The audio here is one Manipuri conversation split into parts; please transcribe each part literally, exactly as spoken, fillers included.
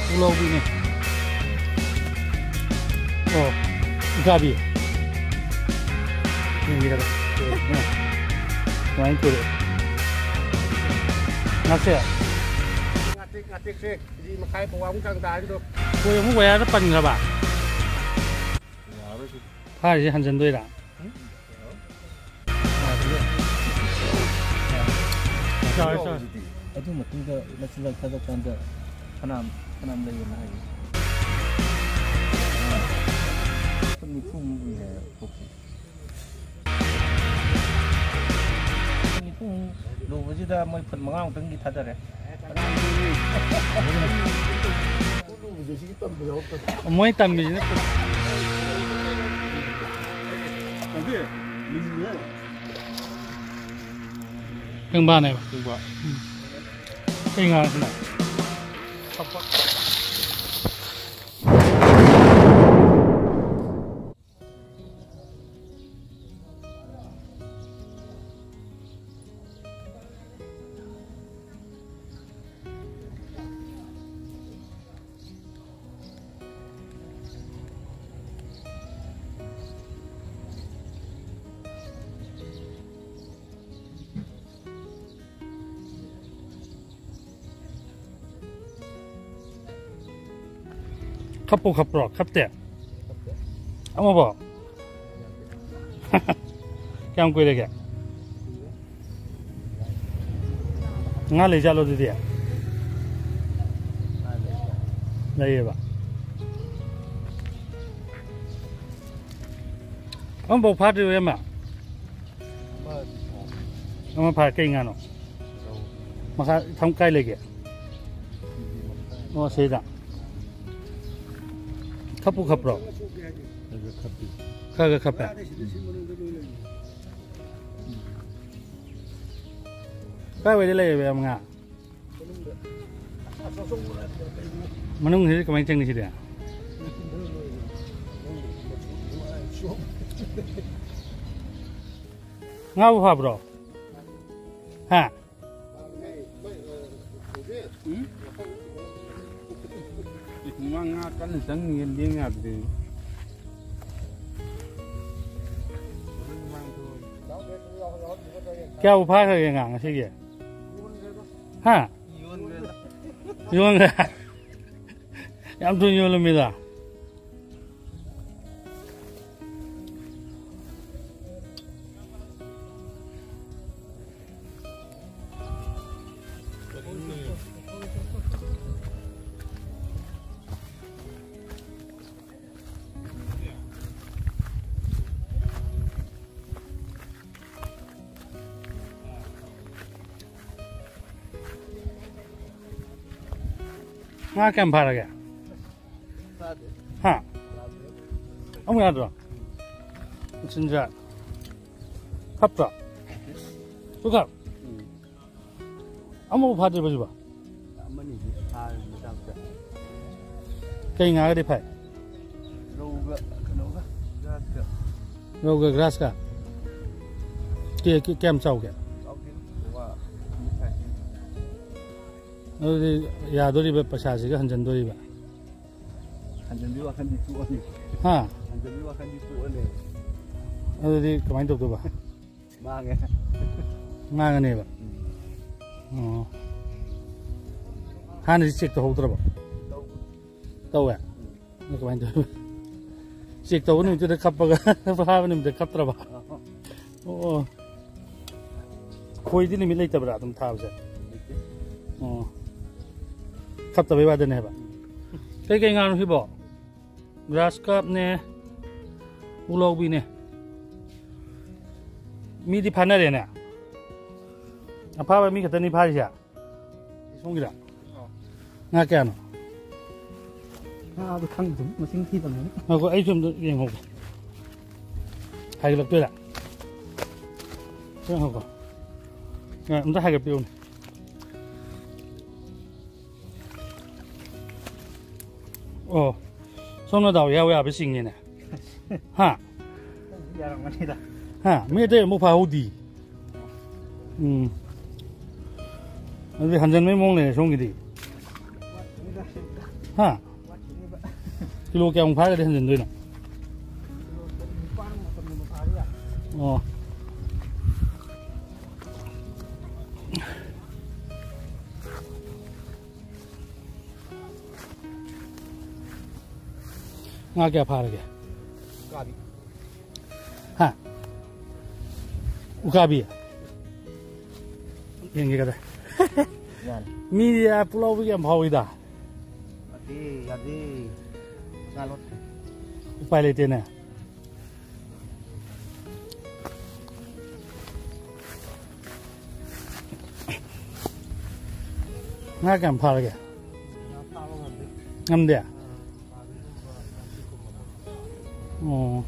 ꯄꯨꯛꯂꯥꯎꯕꯤꯅꯦ꯫ ꯑꯣ, ꯎꯀꯥꯕꯤ꯫ ꯌꯦꯡꯕꯤꯔꯒ꯫ ꯁꯨꯃꯥꯏꯅ ꯊꯣꯛꯂꯛꯑꯦ꯫ ꯉꯥꯁꯦ꯫ ꯉꯥꯇꯦꯛ, ꯉꯥꯇꯦꯛꯁꯦ ꯀꯦ ꯖꯤ ꯃꯈꯥꯏ ꯄꯋꯥꯃꯨꯛ ꯆꯥꯡ ꯇꯥꯔꯅꯤꯗꯣ꯫ ꯈꯣꯏ ꯑꯃꯨꯛ ꯋꯥꯌꯔꯗ ꯄꯟꯈ꯭ꯔꯕ? ꯌꯥꯔꯣꯏ ꯁꯤꯗꯤ꯫ ꯐꯥꯔꯤꯁꯦ ꯍꯟꯖꯟꯗꯣꯏꯔꯥ? ꯆꯥꯎꯔꯦ, ꯆꯥꯎꯔꯦ꯫ ꯑꯗꯨ ꯃꯇꯨꯡꯗ ꯃꯆꯤꯟꯖꯥꯛ ꯊꯥꯗꯔꯀꯥꯟꯗ ꯐꯅꯌꯥꯝ, ꯐꯅꯌꯥꯝ ꯂꯩꯌꯦꯅ ꯍꯥꯏꯌꯦ꯫ ꯐꯨꯠ ꯅꯤꯐꯨꯃꯨꯛ ꯂꯩ ꯍꯥꯏꯌꯦ ꯄꯨꯛꯁꯦ꯫ ꯐꯨꯠ ꯅꯤꯐꯨꯃꯨꯛ ꯂꯨꯕꯁꯤꯗ ꯃꯣꯏ ꯐꯨꯠ ꯃꯉꯥꯃꯨꯛꯇꯪꯗꯤ ꯊꯥꯗꯔꯦ꯫ ꯃꯣꯏ ꯇꯝꯃꯤꯁꯤꯅ ꯄꯦꯡꯕꯥꯅꯦꯕ꯫ ꯄꯦꯡꯕꯥ꯫ ꯎꯝ꯫ ꯀꯩ ꯉꯥꯁꯤꯅ? ꯈꯞꯄꯨ ꯈꯞꯄ꯭ꯔꯣ? ꯈꯞꯇꯦ? ꯑꯃꯐꯥꯎ? ꯀꯌꯥꯝ ꯀꯨꯏꯔꯒꯦ? ꯉꯥ ꯂꯩꯖꯥꯠꯂꯣ ꯑꯗꯨꯗꯤ? ꯂꯩꯌꯦꯕ꯫ ꯑꯃꯐꯥꯎ ꯐꯥꯗ꯭ꯔꯤꯕ, ꯏꯌꯥꯝꯕ? ꯑꯃ ꯐꯥꯔꯦ꯫ ꯀꯩ ꯉꯥꯅꯣ? ꯃꯈꯥ ꯊꯝ-, ꯀꯥꯏ ꯂꯩꯒꯦ? ꯑꯣ, ꯁꯤꯗ꯫ ꯈꯞꯄꯨ ꯈꯞꯄ꯭ꯔꯣ? ꯈꯔ ꯈꯔ ꯈꯞꯄꯤ꯫ ꯈꯔ ꯈꯔ ꯈꯞꯄꯦ? ꯀꯥꯏꯋꯥꯏꯗ ꯂꯩꯌꯦꯕ, ꯏꯌꯥꯝꯕ, ꯉꯥ? ꯃꯅꯨꯡꯁꯤꯗꯤ ꯀꯃꯥꯏꯅ ꯆꯪꯅꯤ ꯁꯤꯗꯤ? ꯉꯥꯕꯨ ꯐꯥꯕ꯭ꯔꯣ? ꯍꯥ? ꯃꯃꯥꯡ ꯉꯥ ꯀꯟꯅ ꯆꯪꯉꯤꯉꯩ ꯂꯦꯡ ꯌꯥꯗ꯭ꯔꯦ꯫ ꯀꯌꯥꯕꯨ ꯐꯥꯈ꯭ꯔꯒꯦ ꯉꯥ ꯉꯁꯤꯒꯤ? ꯍꯥ? ꯌꯣꯟꯈ꯭ꯔꯦ꯫ ꯌꯥꯝ ꯊꯨꯅ ꯌꯣꯜꯂꯝꯃꯤꯗ꯫ ꯉꯥ ꯀꯌꯥꯝ ꯐꯥꯔꯒꯦ? ꯍꯥ? ꯑꯃꯨꯛ ꯌꯥꯗ꯭ꯔꯣ? ꯃꯆꯤꯟꯖꯥꯛ ꯍꯥꯞꯇ꯭ꯔꯣ? ꯄꯨꯈꯥ? ꯑꯃꯐꯥꯎ ꯐꯥꯗ꯭ꯔꯤꯕꯣ ꯁꯤꯕꯣ? ꯑꯃꯅꯤꯗꯤ ꯐꯥꯔꯦ ꯃꯆꯥ ꯃꯆꯥ꯫ ꯀꯩ ꯉꯥꯒꯗꯤ ꯐꯥꯏ? ꯔꯧꯒ ꯀꯩꯅꯣꯒ ꯒ꯭ꯔꯥꯁꯀ꯫ ꯔꯧꯒ ꯒ꯭ꯔꯥꯁꯀ? ꯀꯦ-, ꯀꯦ-, ꯀꯌꯥꯝ ꯆꯥꯎꯒꯦ? ꯆꯥꯎꯗꯦ꯫ ꯋꯥ ꯑꯅꯤ ꯐꯥꯏ꯫ ꯑꯗꯨꯗꯤ ꯌꯥꯗꯣꯔꯤꯕ ꯄꯩꯁꯥꯁꯤꯒ ꯍꯟꯖꯟꯗꯣꯔꯤꯕ? ꯍꯟꯖꯟꯕꯤ ꯋꯥꯈꯜꯗꯤ ꯇꯣꯛꯑꯅꯤ꯫ ꯍꯥ? ꯍꯟꯖꯟꯕꯤ ꯋꯥꯈꯜꯗꯤ ꯇꯣꯛꯑꯅꯤ꯫ ꯑꯗꯨꯗꯤ ꯀꯃꯥꯏꯅ ꯇꯧꯗꯣꯏꯕ? ꯃꯥꯡꯉꯦ꯫ ꯃꯥꯡꯉꯅꯦꯕ? ꯎꯝ꯫ ꯑꯣ꯫ ꯍꯥꯟꯅꯗꯤ ꯆꯦꯛ ꯇꯧꯍꯧꯗ꯭ꯔꯕꯣ? ꯇꯧ-, ꯇꯧꯋꯦ? ꯎꯝ꯫ ꯑꯗꯨ ꯀꯃꯥꯏꯅ ꯇꯧꯋꯤ? ꯆꯦꯛ ꯇꯧꯕ ꯅꯨꯃꯤꯠꯇꯨꯗ ꯀꯞꯄꯒ ꯐꯥꯕ ꯅꯨꯃꯤꯠꯇ ꯀꯞꯇ꯭ꯔꯕ? ꯑꯍꯣ꯫ ꯑꯣ꯫ ꯈꯣꯏꯗꯤ ꯅꯨꯃꯤꯠ ꯂꯩꯇꯕ꯭ꯔꯥ ꯑꯗꯨꯝ ꯊꯥꯕꯁꯦ? ꯂꯩꯇꯦ꯫ ꯑꯣ꯫ ꯀꯞꯇꯕꯩ ꯋꯥꯗꯅꯦꯕ? ꯎꯝ꯫ ꯀꯩꯀꯩ ꯉꯥꯅꯣ ꯁꯤꯕꯣ? ꯒ꯭ꯔꯥꯁ ꯀꯥꯞꯅꯦ, ꯄꯨꯛꯂꯥꯎꯕꯤꯅꯦ꯫ ꯃꯤꯗꯤ ꯐꯥꯅꯔꯦꯅꯦ꯫ ꯑꯐꯥꯕ ꯃꯤ ꯈꯛꯇꯅꯤ ꯐꯥꯔꯤꯁꯦ꯫ ꯁꯣꯝꯒꯤꯗ꯫ ꯑꯣ꯫ ꯉꯥ ꯀꯌꯥꯅꯣ? ꯉꯥꯗꯣ ꯈꯪꯗꯦ, ꯃꯁꯤꯡ ꯊꯤꯗꯕꯅꯤꯅ꯫ ꯉꯥꯏꯈꯣ, ꯑꯩꯁꯨ ꯑꯝꯇ ꯌꯦꯡꯍꯧꯒꯦ꯫ ꯍꯥꯏꯒꯠꯂꯛꯇꯣꯏꯔꯥ? ꯉꯥꯏꯈꯣꯀꯣ꯫ ꯑ, ꯑꯝꯇ ꯍꯥꯏꯒꯠꯄꯤꯔꯛꯎꯅꯦ꯫ ꯑꯣ, ꯁꯣꯝꯅ ꯗꯥꯎ ꯌꯥꯎ ꯌꯥꯕ ꯆꯤꯡꯉꯦꯅꯦ꯫ ꯍꯥ? ꯌꯥꯔꯝꯒꯅꯤꯗ꯫ ꯍꯥ? ꯃꯤ ꯑꯇꯩ ꯑꯃꯨꯛ ꯐꯥꯍꯧꯗꯤ꯫ ꯎꯝ꯫ ꯑꯗꯨꯗꯤ ꯍꯟꯖꯟꯕꯩ ꯃꯑꯣꯡ ꯂꯩꯔꯦ ꯁꯣꯝꯒꯤꯗꯤ꯫ ꯍꯥ? ꯀꯤꯂꯣ ꯀꯌꯥꯃꯨꯛ ꯐꯥꯔꯒꯗꯤ ꯍꯟꯖꯟꯗꯣꯏꯅꯣ? ꯑꯣ꯫ ꯉꯥ ꯀꯌꯥ ꯐꯥꯔꯒꯦ? ꯎꯀꯥꯕꯤ꯫ ꯍꯥ? ꯎꯀꯥꯕꯤ? ꯌꯦꯡꯒꯦ ꯀꯗꯥꯏ? ꯌꯥꯅꯤ꯫ ꯃꯤꯗꯤ, ꯑꯥ, ꯄꯨꯛꯂꯥꯎꯕꯤꯒ ꯌꯥꯝ ꯐꯥꯎꯏꯗ꯫ ꯌꯥꯗꯦ, ꯌꯥꯗꯦ꯫ ꯉꯥ ꯂꯣꯠꯈ꯭ꯔꯦ꯫ ꯎꯄꯥꯏ ꯂꯩꯇꯦꯅꯦ꯫ ꯉꯥ ꯀꯌꯥꯝ ꯐꯥꯔꯒꯦ? ꯉꯝꯗꯦ? ꯑꯣ꯫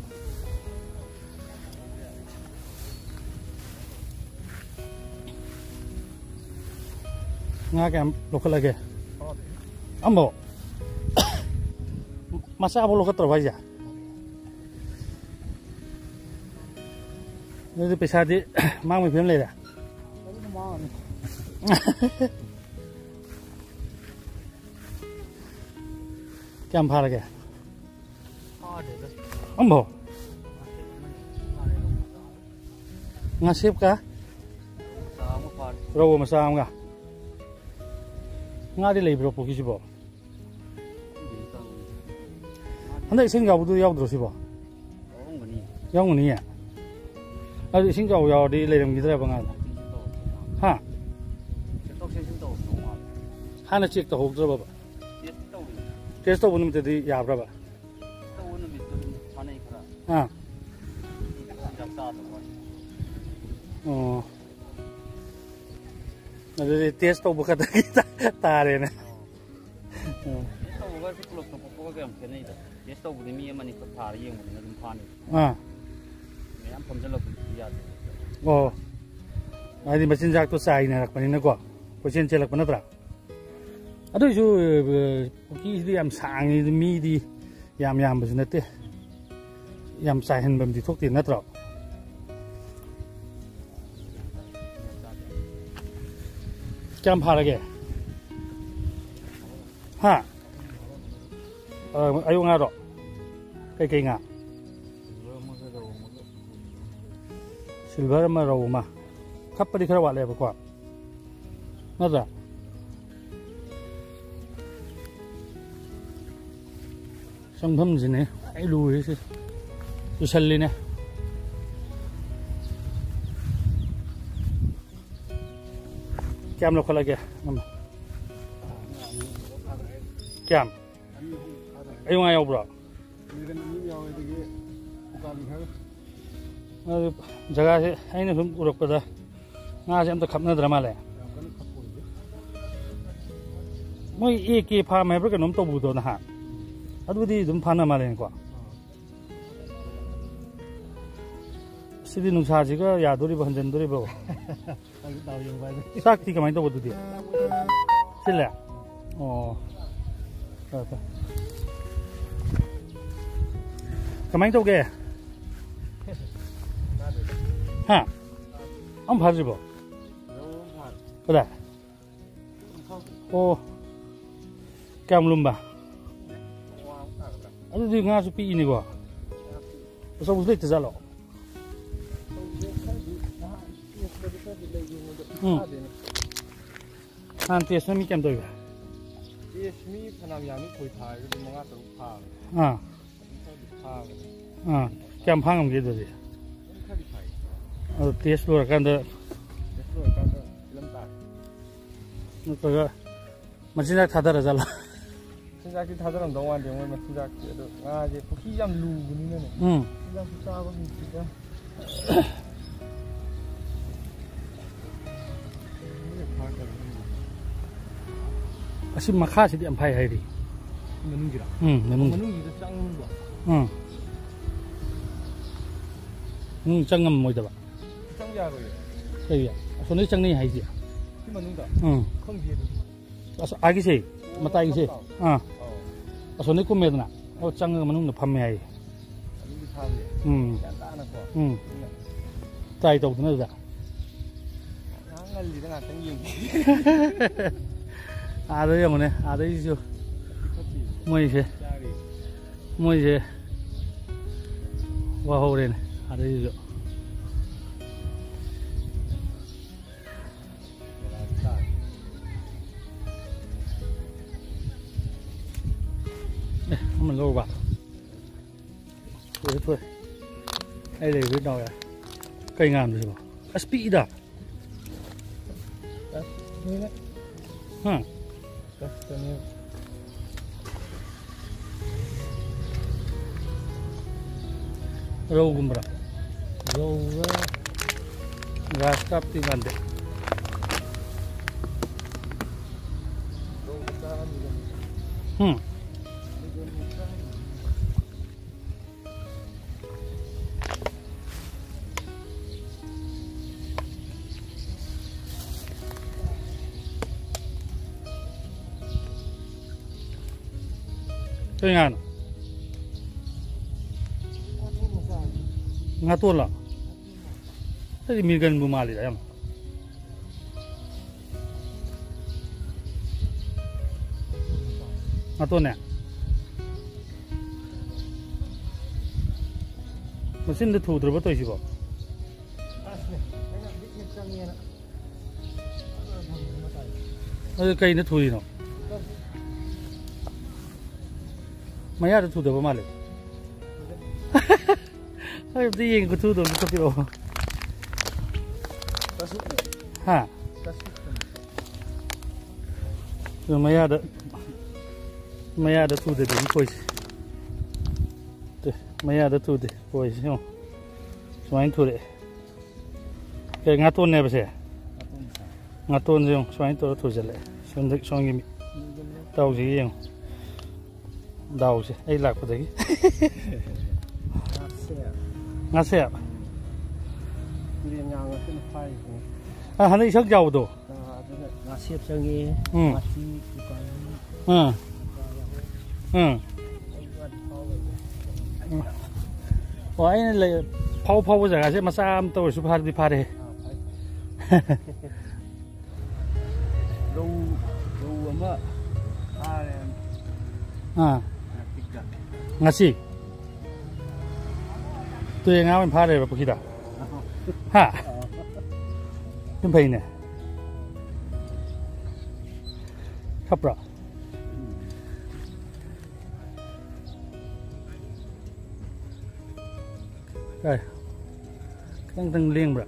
ꯉꯥ ꯀꯌꯥꯝ ꯂꯧꯈꯠꯂꯒꯦ? ꯑꯝꯕꯣ? ꯃꯆꯥꯐꯥꯎ ꯂꯧꯈꯠꯇ꯭ꯔꯕ ꯍꯥꯏꯁꯦ? ꯑꯗꯨꯗꯤ ꯄꯩꯁꯥꯗꯤ ꯃꯥꯡꯕꯒꯤ ꯐꯤꯕꯝ ꯂꯩꯔꯦ꯫ ꯑꯗꯨꯝ ꯃꯥꯡꯉꯅꯤ꯫ ꯀꯌꯥꯝ ꯐꯥꯔꯒꯦ? ꯐꯥꯗꯦꯗ꯫ ꯑꯝꯕꯣ? ꯉꯥꯁꯦꯞꯀ? ꯃꯆꯥ ꯑꯃ ꯐꯥꯔꯦ꯫ ꯔꯧ ꯃꯆꯥ ꯑꯃꯒ꯫ ꯉꯥꯗꯤ ꯂꯩꯕ꯭ꯔꯣ ꯄꯨꯈ꯭ꯔꯤꯁꯤꯕꯣ? ꯍꯟꯗꯛ ꯏꯁꯤꯡ ꯌꯥꯎꯕꯗꯨ ꯌꯥꯎꯗ꯭ꯔꯣ ꯁꯤꯕꯣ? ꯌꯥꯎꯔꯝꯒꯅꯤ꯫ ꯌꯥꯎꯔꯝꯒꯅꯤꯌꯦ? ꯑꯗꯨ ꯏꯁꯤꯡ ꯆꯥꯎꯕ ꯌꯥꯎꯔꯗꯤ ꯂꯩꯔꯝꯈꯤꯗ꯭ꯔꯕ ꯉꯥꯗꯣ? ꯍꯥ? ꯆꯦꯟꯊꯣꯛ ꯆꯦꯟꯁꯤꯟ ꯇꯧꯔꯝꯗꯧ ꯃꯥꯜꯂꯦ꯫ ꯍꯥꯟꯅ ꯆꯦꯛ ꯇꯧꯍꯧꯗ꯭ꯔꯕꯕ? ꯇꯦꯁꯇꯤ ꯇꯧꯔꯤ꯫ ꯇꯦꯁ ꯇꯧꯕ ꯅꯨꯃꯤꯠꯇꯗꯤ ꯌꯥꯕ꯭ꯔꯕ? ꯇꯧꯕ ꯅꯨꯃꯤꯠꯇꯨ ꯑꯗꯨꯝ ꯐꯥꯅꯩ ꯈꯔ꯫ ꯑꯥ꯫ ꯃꯆꯤꯟꯖꯥꯛ ꯆꯥꯗꯕ ꯋꯥꯅꯤ꯫ ꯑꯣ꯫ ꯑꯗꯨꯗꯤ ꯇꯦꯁ ꯇꯧꯕ ꯈꯛꯇꯒꯤ ꯇꯥꯔꯦꯅꯦ꯫ ꯑꯣ꯫ ꯇꯦꯁ ꯇꯧꯕꯒ ꯁꯤ ꯄꯨꯂꯞ ꯆꯥꯎꯈꯠꯄꯒ ꯀꯌꯥꯝ ꯈꯦꯠꯅꯩꯗ? ꯇꯦꯁ ꯇꯧꯕꯗꯤ ꯃꯤ ꯑꯃꯅꯤ ꯈꯛ ꯊꯥꯔ ꯌꯦꯡꯕꯅꯤꯅ ꯑꯗꯨꯝ ꯐꯥꯅꯤ꯫ ꯑꯥ꯫ ꯃꯌꯥꯝ ꯐꯝꯖꯜꯂꯛꯄꯗꯨꯗꯤ ꯌꯥꯗꯦ꯫ ꯑꯣ꯫ ꯍꯥꯏꯗꯤ ꯃꯆꯤꯟꯖꯥꯛꯇꯣ ꯆꯥꯏꯅꯔꯛꯄꯅꯤꯅꯀꯣ꯫ ꯀꯣꯏꯆꯦꯟ ꯆꯦꯜꯂꯛꯄ ꯅꯠꯇ꯭ꯔꯥ? ꯑꯗꯨꯏꯁꯨ, ꯑ, ꯄꯨꯈ꯭ꯔꯤꯁꯤꯗꯤ ꯌꯥꯝ ꯁꯥꯡꯉꯤ, ꯃꯤꯗꯤ ꯌꯥꯝ ꯌꯥꯝꯕꯁꯨ ꯅꯠꯇꯦ꯫ ꯌꯥꯝ ꯆꯥꯏꯍꯟꯕꯝꯗꯤ ꯊꯣꯛꯇꯦ ꯅꯠꯇ꯭ꯔꯣ? ꯀꯌꯥꯝ ꯐꯥꯔꯒꯦ? ꯍꯥ? ꯑ, ꯑꯌꯣꯛ ꯉꯥꯔꯣ? ꯀꯩꯀꯩ ꯉꯥ? ꯁꯤꯜꯚꯔ ꯑꯃ, ꯔꯧ ꯑꯃ꯫ ꯈꯞꯄꯗꯤ ꯈꯔ ꯋꯥꯠꯂꯦꯕꯀꯣ, ꯅꯠꯇ꯭ꯔꯥ? ꯆꯪꯐꯝꯁꯤꯅꯦ ꯑꯩ ꯂꯨꯔꯤꯁꯦ꯫ ꯂꯨꯁꯜꯂꯤꯅꯦ꯫ ꯀꯌꯥꯝ ꯂꯧꯈꯠꯂꯒꯦ? ꯑꯃ꯫ ꯀꯌꯥꯝ? ꯑꯌꯨꯛ ꯉꯥ ꯌꯥꯎꯕ꯭ꯔꯣ? ꯃꯤꯔꯒꯟ ꯑꯅꯤ ꯑꯃ ꯌꯥꯎꯋꯦ, ꯑꯗꯒꯤ ꯎꯀꯥꯕꯤ ꯈꯔ꯫ ꯑꯗꯨ ꯖꯒꯥꯁꯦ ꯑꯩꯅ ꯁꯨꯝ ꯎꯔꯛꯄꯗ ꯉꯥꯁꯦ ꯑꯝꯇ ꯈꯞꯅꯗ꯭ꯔ ꯃꯥꯜꯂꯦ꯫ ꯌꯥꯝ ꯀꯟꯅ ꯈꯞꯄ ꯑꯣꯏꯗꯦ꯫ ꯃꯣꯏ ꯑꯦ ꯀꯦ ꯐꯥꯔꯝ ꯍꯥꯏꯕ꯭ꯔꯥ ꯀꯩꯅꯣꯝ ꯇꯧꯕꯗꯣ ꯅꯍꯥꯟ, ꯑꯗꯨꯗꯤ ꯑꯗꯨꯝ ꯐꯥꯅ ꯃꯥꯜꯂꯦꯅꯦꯀꯣ꯫ ꯑꯥ꯫ ꯁꯤꯗꯤ ꯅꯨꯡꯁꯥꯁꯤꯒ ꯌꯥꯗꯣꯔꯤꯕ, ꯍꯟꯖꯟꯗꯣꯔꯤꯕ? ꯍꯧꯖꯤꯛ ꯗꯥꯎ ꯌꯦꯡꯕ ꯍꯥꯏꯗꯨꯅꯤ꯫ ꯆꯥꯛꯇꯤ ꯀꯃꯥꯏꯅ ꯇꯧꯕ ꯑꯗꯨꯗꯤ? ꯁꯤꯜꯂꯦ? ꯑꯣ꯫ ꯐꯔꯦ, ꯐꯔꯦ꯫ ꯀꯃꯥꯏꯅ ꯇꯧꯒꯦ? ꯍꯥ? ꯑꯝ ꯐꯥꯗ꯭ꯔꯤꯕꯣ? ꯀꯗꯥꯏ? ꯑꯣ꯫ ꯀꯌꯥꯝ ꯂꯨꯝꯕ? ꯑꯗꯨꯗꯤ ꯉꯥꯁꯨ ꯄꯤꯛꯏꯅꯤꯀꯣ? ꯑꯆꯧꯕꯁꯨ ꯂꯩꯇ ꯖꯥꯠꯂꯣ? ꯎꯝ꯫ ꯍꯥꯟꯅ ꯇꯦꯁꯅ ꯃꯤ ꯀꯌꯥꯝ ꯇꯧꯔꯤꯕ? ꯇꯦꯁ ꯃꯤ ꯐꯅꯌꯥꯝ ꯌꯥꯝꯃꯤ, ꯈꯣꯏ ꯊꯥꯔꯒꯗꯤ ꯃꯉꯥ ꯇꯔꯨꯛ ꯊꯥꯕꯅꯤ꯫ ꯑꯥ꯫ ꯑꯗꯨꯝ ꯈꯔꯗꯤ ꯊꯥꯕꯅꯤ꯫ ꯑꯥ꯫ ꯀꯌꯥꯝ ꯐꯥ ꯉꯝꯒꯦ ꯑꯗꯨꯗꯤ? ꯑꯗꯨꯝ ꯈꯔꯗꯤ ꯐꯥꯏ꯫ ꯑꯗꯣ ꯇꯦꯁ ꯂꯣꯏꯔꯀꯥꯟꯗ ꯇꯦꯁ ꯂꯣꯏꯔꯀꯥꯟꯗ ꯐꯤꯂꯝ ꯇꯥꯔꯦ꯫ ꯅꯠꯇ꯭ꯔꯒ ꯃꯆꯤꯟꯖꯥꯛ ꯊꯥꯗꯔ ꯖꯥꯠꯂꯣ? ꯆꯤꯟꯖꯥꯛꯇꯤ ꯊꯥꯗꯔꯝꯗꯧ ꯃꯥꯟꯗꯦ ꯃꯣꯏ ꯃꯆꯤꯟꯖꯥꯛꯇꯤ꯫ ꯑꯗꯣ ꯉꯥꯁꯦ ꯄꯨꯈ꯭ꯔꯤ ꯌꯥꯝ ꯂꯨꯕꯅꯤꯅꯅꯦ꯫ ꯎꯝ꯫ ꯆꯤꯟꯖꯥꯛꯁꯨ ꯆꯥꯕ ꯍꯩꯇꯦꯗ꯫ ꯑꯁꯤ ꯃꯈꯥꯁꯤꯗꯤ ꯌꯥꯝ ꯐꯥꯏ ꯍꯥꯏꯔꯤ꯫ ꯃꯅꯨꯡꯁꯤꯔꯥ? ꯎꯝ, ꯃꯅꯨꯡ꯫ ꯃꯅꯨꯡꯁꯤꯗ ꯆꯪꯕ꯫ ꯎꯝ꯫ ꯃꯅꯨꯡ ꯆꯪꯉꯝꯃꯣꯏꯗꯕ꯫ ꯆꯪ ꯌꯥꯔꯣꯏꯌꯦ꯫ ꯀꯩꯒꯤ? ꯑꯁꯣꯝꯗꯒꯤ ꯆꯪꯅꯩ ꯍꯥꯏꯁꯦ꯫ ꯁꯤ ꯃꯅꯨꯡꯗ? ꯎꯝ꯫ ꯈꯪꯗꯦ ꯑꯗꯨꯗꯤ꯫ ꯑꯁ, ꯑꯥꯒꯤꯁꯦ, ꯑꯣ, ꯃꯇꯥꯏꯒꯤꯁꯦ꯫ ꯃꯈꯥ꯫ ꯑꯥ꯫ ꯑꯧ꯫ ꯑꯁꯣꯝꯗꯒꯤ ꯀꯨꯝꯃꯦꯗꯅ꯫ ꯑꯣ, ꯆꯪꯉꯒ ꯃꯅꯨꯡꯗ ꯐꯝꯃꯦ ꯍꯥꯏꯌꯦ꯫ ꯑꯗꯨꯗꯤ ꯐꯥꯕ ꯌꯥꯏ꯫ ꯎꯝ꯫ ꯌꯥꯝ ꯇꯥꯅꯀꯣ꯫ ꯎꯝ꯫ ꯑꯗꯨꯅ ꯇ꯭ꯔꯥꯏ ꯇꯧꯗꯅ ꯑꯗꯨꯗ꯫ ꯉꯥꯏꯍꯥꯛ ꯉꯜꯂꯤꯗ, ꯉꯥꯛꯇꯪ ꯌꯦꯡꯒꯦ꯫ ꯑꯥꯗ ꯌꯦꯡꯉꯨꯅꯦ, ꯑꯥꯗꯩꯁꯤꯁꯨ ꯃꯣꯏꯁꯦ, ꯃꯣꯏꯁꯦ ꯋꯥꯍꯧꯔꯦꯅꯦ, ꯑꯥꯗꯩꯁꯤꯁꯨ꯫ ꯑꯦ, ꯑꯃ ꯂꯧꯔꯨꯕ꯫ ꯊꯣꯛꯑꯦ, ꯊꯣꯛꯑꯦ꯫ ꯑꯩ ꯂꯩꯕꯗꯤ ꯗꯥꯎ ꯌꯥꯏ꯫ ꯀꯩ ꯉꯥꯅꯣ ꯁꯤꯕꯣ? ꯑꯁ, ꯄꯤꯛꯏꯗ꯫ ꯍꯥ? ꯔꯧꯒꯨꯝꯕꯔꯥ? ꯔꯧꯔ? ꯒ꯭ꯔꯥꯁ ꯀꯥꯞꯇꯤ ꯃꯥꯟꯗꯦ꯫ ꯍꯨꯝ꯫ ꯀꯩ ꯉꯥꯅꯣ? ꯉꯥꯇꯣꯟꯂꯣ? ꯑꯩꯗꯤ ꯃꯤꯔꯒꯟꯕꯨ ꯃꯥꯜꯂꯤꯗ ꯌꯥꯝ꯫ ꯉꯥꯇꯣꯟꯅꯦ꯫ ꯃꯆꯤꯟꯗ ꯊꯨꯗ꯭ꯔꯕ ꯇꯧꯔꯤꯁꯤꯕꯣ? ꯑꯗꯨ ꯀꯩꯅ ꯊꯨꯔꯤꯅꯣ? ꯃꯌꯥꯗ ꯊꯨꯗꯕ ꯃꯥꯜꯂꯦ꯫ ꯑꯩ ꯑꯝꯇ ꯌꯦꯡꯒꯦ, ꯈꯨꯊꯨꯗꯣ ꯑꯝꯇ ꯊꯣꯛꯄꯤꯔꯛꯑꯣ꯫ ꯍꯥ? ꯑꯗꯨ ꯃꯌꯥꯗ, ꯃꯌꯥꯗ ꯊꯨꯗꯦ ꯑꯗꯨꯝ ꯈꯣꯏꯁꯦ꯫ ꯇꯦ, ꯃꯌꯥꯗ ꯊꯨꯗꯦ ꯈꯣꯏꯁꯦ, ꯌꯦꯡꯉꯣ꯫ ꯁꯨꯃꯥꯏꯅ ꯊꯨꯔꯛꯑꯦ꯫ ꯀꯩ ꯉꯥꯇꯣꯟꯅꯦꯕꯁꯦ? ꯉꯥꯇꯣꯟꯁꯦ ꯌꯦꯡꯉꯣ, ꯁꯨꯃꯥꯏꯅ ꯇꯧꯔ ꯊꯨꯖꯜꯂꯛꯑꯦ꯫ ꯁꯣꯝꯗ, ꯁꯣꯝꯒꯤ ꯃꯤ ꯇꯧꯁꯤꯒ ꯌꯦꯡꯉꯣ꯫ ꯗꯥꯎꯁꯦ ꯑꯩ ꯂꯥꯛꯄꯗꯒꯤ꯫ ꯉꯥꯁꯦ꯫ ꯉꯥꯁꯦ꯫ ꯇꯨꯔꯦꯟ ꯉꯥ ꯉꯥꯛꯇꯅ ꯐꯥꯔꯤꯁꯤꯅꯦ꯫ ꯑ, ꯍꯟꯗꯛ ꯏꯁꯪ ꯆꯥꯎꯕꯗꯣ꯫ ꯑ, ꯑꯗꯨꯅ ꯉꯥꯁꯦꯞ ꯆꯪꯉꯤ, ꯎꯝ꯫ ꯃꯥꯇꯤ, ꯎꯀꯥꯕꯤ꯫ ꯑꯥ꯫ ꯑꯥ꯫ ꯑꯣ, ꯑꯩꯅ ꯂꯩ-, ꯐꯥꯎ ꯐꯥꯎꯕ ꯖꯒꯥꯁꯦ ꯃꯆꯥ ꯑꯃꯇ ꯑꯣꯏꯔꯁꯨ ꯐꯥꯔꯗꯤ ꯐꯥꯔꯦ꯫ ꯑꯥ, ꯐꯥꯏ꯫ ꯔꯧ, ꯔꯧ ꯑꯃ ꯐꯥꯔꯦ꯫ ꯑꯥ꯫ ꯉꯥꯆꯤꯛꯇ꯫ ꯉꯁꯤ? ꯇꯨꯔꯦꯟ ꯉꯥ ꯑꯣꯏꯅ ꯐꯥꯔꯦꯕ ꯄꯨꯈ꯭ꯔꯤꯗ? ꯑꯍꯣ꯫ ꯍꯥ? ꯑꯥ꯫ ꯑꯗꯨꯝ ꯐꯩꯅꯦ꯫ ꯈꯞꯄ꯭ꯔꯣ? ꯎꯝ꯫ ꯀꯥꯏ? ꯈꯤꯇꯪ ꯈꯤꯇꯪ ꯂꯦꯡꯕ꯭ꯔꯥ?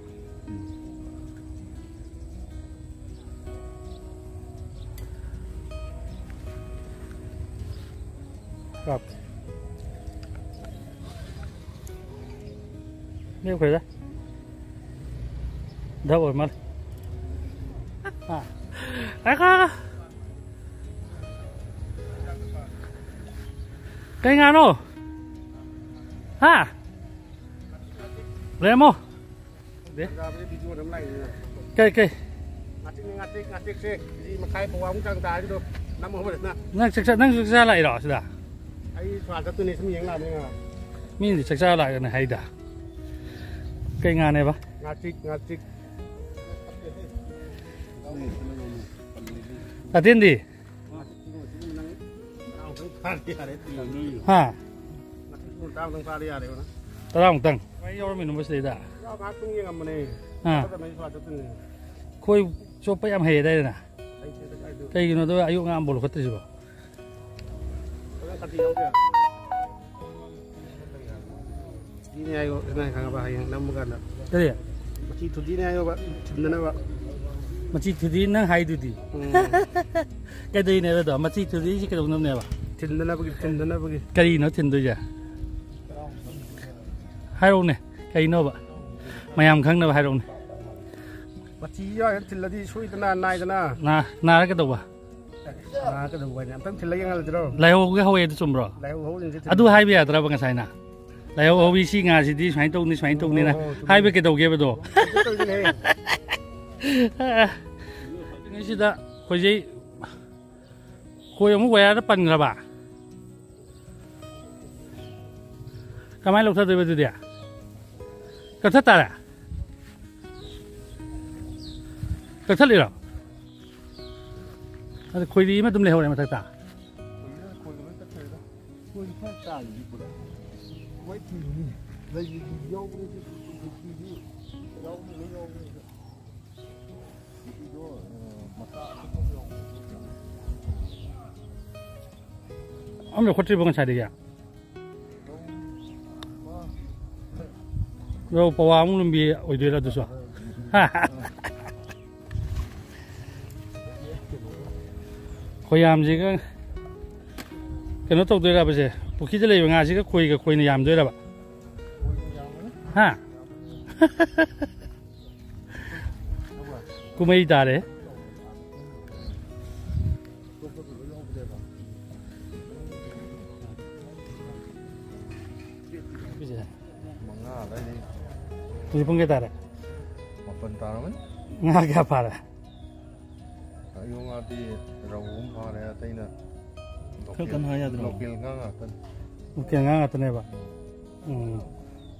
ꯀꯥꯞ꯫ ꯂꯦꯞꯈ꯭ꯔꯦꯗ꯫ ꯗꯞ ꯑꯣꯏ ꯃꯥꯜꯂꯦ꯫ ꯍꯥ? ꯉꯥꯏꯈꯣ, ꯉꯥꯏꯈꯣ꯫ ꯀꯩ ꯉꯥꯅꯣ? ꯍꯥ? ꯂꯩꯔꯝꯃꯣ꯫ ꯗꯦ꯫ ꯒꯥꯕꯗꯤ ꯚꯤꯗꯤꯑꯣ ꯑꯗꯨꯝ ꯂꯥꯛꯏꯅꯤꯅ꯫ ꯀꯩ, ꯀꯩ? ꯉꯥꯆꯤꯛꯅꯤ, ꯉꯥꯆꯤꯛ, ꯉꯥꯆꯤꯛꯁꯦ ꯀꯦꯖꯤ ꯃꯈꯥꯏ ꯄꯋꯥꯃꯨꯛ ꯆꯥꯡ ꯇꯥꯔꯅꯤ ꯑꯗꯣ, ꯅꯝꯃꯣ ꯐꯖꯅ꯫ ꯅꯪ ꯆꯥꯛ ꯆꯥ-, ꯅꯪꯁꯨ ꯆꯥꯛ ꯆꯥ ꯂꯥꯛꯏꯔꯣ ꯁꯤꯗ? ꯑꯩ ꯁ꯭ꯋꯥ ꯆꯠꯇꯣꯏꯅꯦ, ꯁꯨꯝ ꯌꯦꯡ ꯂꯥꯛꯑꯕꯅꯤ ꯉꯥ꯫ ꯃꯤꯅꯗꯤ ꯆꯥꯛ ꯆꯥ ꯂꯥꯛꯑꯦꯅ ꯍꯥꯏꯗ꯫ ꯀꯩ ꯉꯥꯅꯦꯕ? ꯉꯥꯆꯤꯛ, ꯉꯥꯆꯤꯛ꯫ ꯑꯇꯦꯟꯗꯤ? ꯍꯥ? ꯇꯔꯥꯃꯨꯛꯇꯪ꯫ ꯀꯃꯥꯏ ꯌꯧꯔꯝꯃꯤꯅꯣ ꯁꯤꯗꯩꯗ? ꯑꯥ꯫ ꯈꯣꯏ ꯆꯣꯞꯄ ꯌꯥꯝ ꯍꯩꯌꯦꯗꯥꯏꯅꯦ? ꯀꯩꯒꯤꯅꯣ ꯑꯗꯨꯒ ꯑꯌꯣꯛ ꯉꯥ ꯑꯃꯐꯥꯎ ꯂꯧꯈꯠꯇ꯭ꯔꯤꯁꯤꯕꯣ? ꯊꯨꯗꯤꯅꯦ ꯍꯥꯏꯌꯣ, ꯅꯪ ꯈꯪꯉꯕ? ꯍꯌꯦꯡ ꯅꯝꯕ ꯀꯥꯟꯗ꯫ ꯀꯔꯤ? ꯃꯆꯤ ꯊꯨꯗꯤꯅꯦ ꯍꯥꯏꯌꯣꯕ, ꯊꯤꯟꯗꯅꯕ꯫ ꯃꯆꯤ ꯊꯨꯗꯤ ꯅꯪ ꯍꯥꯏꯗꯨꯗꯤ꯫ ꯎꯝ꯫ ꯀꯩꯗꯧꯔꯤꯅꯦꯕ ꯑꯗꯣ? ꯃꯆꯤ ꯊꯨꯗꯤꯁꯤ ꯀꯩꯗꯧꯅꯕꯅꯦꯕ? ꯊꯤꯟꯗꯅꯕꯒꯤ, ꯊꯤꯟꯗꯅꯕꯒꯤ꯫ ꯀꯔꯤꯅꯣ ꯊꯤꯟꯗꯣꯏꯁꯦ? ꯍꯥꯏꯔꯛꯎꯅꯦ, ꯀꯩꯅꯣꯕ? ꯃꯌꯥꯝ ꯈꯪꯅꯕ ꯍꯥꯏꯔꯛꯎꯅꯦ꯫ ꯃꯆꯤ ꯌꯥꯎꯔꯒ ꯊꯤꯜꯂꯗꯤ ꯁꯣꯏꯗꯅ ꯅꯥꯏꯗꯅ꯫ ꯅꯥ-, ꯅꯥꯔ ꯀꯩꯗꯧꯕ? ꯑꯥ, ꯀꯩꯗꯧꯕ ꯍꯥꯏꯅ? ꯑꯝꯇꯪ ꯊꯤꯜꯂ ꯌꯦꯡꯍꯜꯂꯁꯤꯔꯣ? ꯂꯥꯏꯍꯧꯒ ꯍꯧꯋꯦ, ꯑꯗꯨ ꯆꯨꯝꯕ꯭ꯔꯣ? ꯂꯥꯏꯍꯧ ꯍꯧꯔꯤꯁꯦ ꯑꯗꯨ ꯊꯤꯜꯂꯣ꯫ ꯍꯥꯏꯕ ꯌꯥꯗ꯭ꯔꯕ ꯉꯁꯥꯏꯅ? ꯂꯥꯏꯍꯧ ꯍꯧꯋꯤ, ꯁꯤ ꯉꯥꯁꯤꯗꯤ ꯁꯨꯃꯥꯏꯅ ꯇꯧꯅꯤ, ꯁꯨꯃꯥꯏꯅ ꯇꯧꯅꯤꯅ ꯍꯣ, ꯍꯣ, ꯆꯨꯝꯃꯤ꯫ ꯍꯥꯏꯕ ꯀꯩꯗꯧꯒꯦꯕꯗꯣ? ꯀꯩꯁꯨ ꯇꯧꯗꯦꯅꯦꯍꯦ꯫ ꯁꯤꯗ ꯑꯩꯈꯣꯏꯁꯦ ꯈꯣꯏ ꯑꯃꯨꯛ ꯋꯥꯌꯔꯗ ꯄꯟꯈ꯭ꯔꯕ? ꯀꯃꯥꯏꯅ ꯂꯧꯊꯗꯣꯏꯕ ꯑꯗꯨꯗꯤ? ꯀꯛꯊꯠ ꯇꯥꯔꯦ? ꯀꯛꯊꯠꯂꯤꯔꯣ? ꯑꯗ ꯈꯣꯏꯔꯤ ꯑꯃ ꯑꯗꯨꯝ ꯂꯩꯍꯧꯔꯦ ꯃꯊꯛꯇ꯫ ꯑꯝꯇ ꯈꯣꯠꯇ꯭ꯔꯤꯕꯣ ꯉꯁꯥꯏꯗꯒꯤ? ꯂꯧ ꯄꯋꯥ ꯑꯃꯨꯛ ꯂꯨꯝꯕꯤ ꯑꯣꯏꯗꯣꯏꯔꯥ ꯑꯗꯨꯁꯨ? ꯈꯣꯏ ꯌꯥꯝꯁꯤꯒ ꯀꯩꯅꯣ ꯇꯧꯗꯣꯏꯔꯕꯁꯦ? ꯄꯨꯈ꯭ꯔꯤꯗ ꯂꯩꯕ ꯉꯥꯁꯤꯒ ꯈꯣꯏꯒ ꯈꯣꯏꯅ ꯌꯥꯝꯗꯣꯏꯔꯕ? ꯍꯥ? ꯀꯨꯝꯍꯩ ꯇꯥꯔꯦ꯫ ꯃꯉꯥ ꯑꯗꯥꯏꯗꯩ꯫ ꯍꯧꯖꯤꯛ ꯄꯨꯡ ꯀꯌꯥ ꯇꯥꯔꯦ? ꯃꯥꯄꯟ ꯇꯥꯔꯝꯃꯅꯤ꯫ ꯉꯥ ꯀꯌꯥ ꯐꯥꯔꯦ? ꯑꯌꯣ ꯉꯥꯗꯤ ꯔꯧ ꯑꯃ ꯐꯥꯔꯦ, ꯑꯇꯩꯅ ꯈꯔ ꯀꯟꯅ ꯍꯥꯏ ꯌꯥꯗ꯭ꯔꯣ? ꯂꯣꯀꯦꯜ ꯉꯥ ꯉꯥꯛꯇꯅꯤ꯫ ꯂꯣꯀꯦꯜ ꯉꯥ ꯉꯥꯛꯇꯅꯦꯕ? ꯎꯝ꯫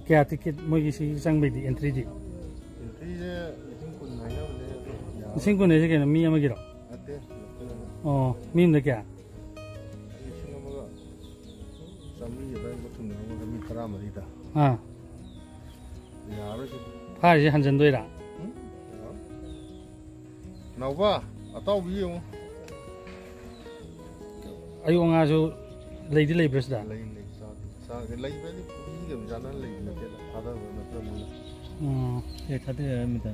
ꯀꯌꯥ ꯇꯤꯀꯦꯠ ꯃꯣꯏꯒꯤ ꯁꯤ ꯆꯪꯕꯩꯗꯤ, ꯑꯦꯟꯇ꯭ꯔꯤꯗꯤ? ꯑꯦꯟꯇ꯭ꯔꯤꯁꯦ ꯂꯤꯁꯤꯡ ꯀꯨꯟ ꯍꯥꯏꯅꯕꯅꯦ, ꯑꯗꯣ ꯌꯥꯔꯣꯏ꯫ ꯂꯤꯁꯤꯡ ꯀꯨꯟ ꯍꯥꯏꯁꯦ ꯀꯩꯅꯣ, ꯃꯤ ꯑꯃꯒꯤꯔꯣ? ꯅꯠꯇꯦ, ꯂꯣꯀꯦꯜ ꯑꯣꯏꯅ꯫ ꯑꯣ, ꯃꯤ ꯑꯃꯗ ꯀꯌꯥ? ꯂꯤꯁꯤꯡ ꯑꯃꯒ ꯆꯥꯝꯃꯔꯤ ꯑꯗꯨꯋꯥꯏꯃꯨꯛ ꯊꯨꯡꯅꯔꯝꯒꯗ꯭ꯔꯥ, ꯃꯤ ꯇꯔꯥꯃꯔꯤꯗ꯫ ꯑꯥ꯫ ꯌꯥꯔꯣꯏ ꯁꯤꯗꯤ꯫ ꯐꯥꯔꯤꯁꯦ ꯍꯟꯖꯟꯗꯣꯏꯔꯥ? ꯎꯝ? ꯌꯥꯔꯣꯏ꯫ ꯅꯥꯎꯕ, ꯑꯇꯥꯎꯕꯤ ꯌꯦꯡꯉꯨ꯫ ꯑꯌꯣꯛ ꯉꯥꯁꯨ ꯂꯩꯗꯤ ꯂꯩꯕ꯭ꯔꯥ ꯁꯤꯗ? ꯂꯩ, ꯂꯩ, ꯆꯥꯗꯦ꯫ ꯆꯥꯗꯦ꯫ ꯂꯩꯕ ꯍꯥꯏꯗꯤ ꯄꯨꯈ꯭ꯔꯤꯒ ꯑꯗꯨꯝ ꯆꯥꯟꯅꯅ ꯂꯩꯕ ꯅꯠꯇꯦꯗ, ꯊꯥꯗꯕ ꯅꯠꯇ꯭ꯔꯕꯅꯤꯅ꯫ ꯎꯝ꯫ ꯑꯦ, ꯊꯥꯗ ꯌꯥꯔꯝꯃꯤꯗ꯫